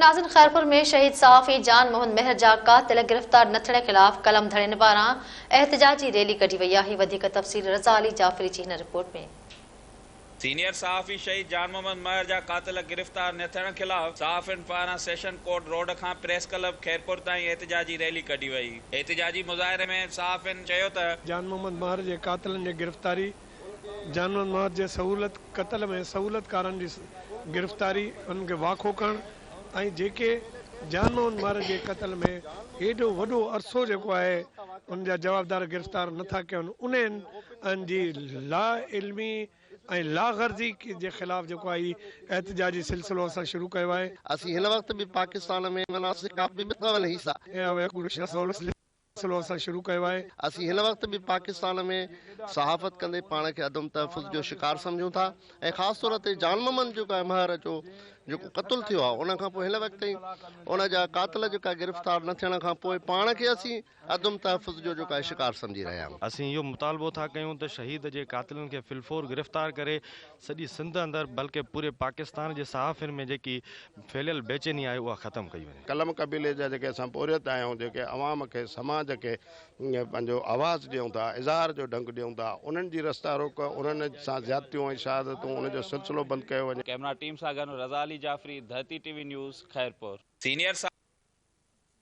ناظرين خيرپور ۾ شهيد صحافي جان محمد مهر جا قاتل گرفتار نه ٿيڻ خلاف قلم ڌڻين پاران احتجاجي ريلي ڪڍي وئي آهي وڌيڪ تفصيل رضا علي جعفري جي هن رپورٽ ۾. سينيئر صحافي شهيد جان محمد مهر جا قاتل گرفتار نه ٿيڻ خلاف صحافين پاران سيشن ڪورٽ روڊ کان پريس ڪلب خيرپور تائين احتجاجي ريلي ڪڍي وئي. احتجاجي مظاهري ۾ صحافين چيو ته. جان محمد مهر جي قاتلن جي گرفتاري جان محمد مهر جي سهولت قتل ۾ سهولتڪارن جي گرفتاري، انهن کي واکو ڪرڻ ۽ جيڪي جان محمد مهر جي قتل ۾ هيڏو وڏو عرصو جيڪو آهي ان جا جوابدار گرفتار نه ٿا ڪين انهن جي لا علمي ۽ لاغرضي جي خلاف جيڪو آهي هي احتجاجي سلسلو اسان شروع ڪيو آهي. اسين هن وقت به پاڪستان ۾ سلسلو اسان شروع ڪيو آهي. اسين هن وقت به پاڪستان ۾ صحافت ڪندي پاڻ کي عدم تحفظ جو شڪار سمجهون ٿا ۽ خاص طور تي جان محمد جيڪو آهي مهر جو جيڪو قتل ٿيو آهي ان کان پوء هن وقت تائين ان جا قاتل جيڪا گرفتار نه ٿيڻ کان پوء پاڻ کي اسين عدم تحفظ جو جيڪو آهي شڪار سمجهي رهيا آهيون. اسين اهو مطالبو ٿا ڪيون ته شهيد جي قاتلن کي في الفور گرفتار ڪري سڄي سنڌ اندر بلڪه پوري پاڪستان جي صحافين ۾ جيڪي ڦهليل بيچيني آهي اها ختم ڪئي وڃي. قلم قبيلي جا جيڪي اسان پورهيت آهيون جيڪي عوام کي سماج کي پنهنجو آواز ڏيون ٿا اظهار جو ڍنگ ڏيون ٿا انهن جي رستا روڪ انهن سان زيادتيون ۽ شهادتون ان جو سلسلو بند ڪيو وڃي. ڪئميرا ٽيم سان گڏ Raza Ali Jafri, Dharti T V news, Khairpur. Senior.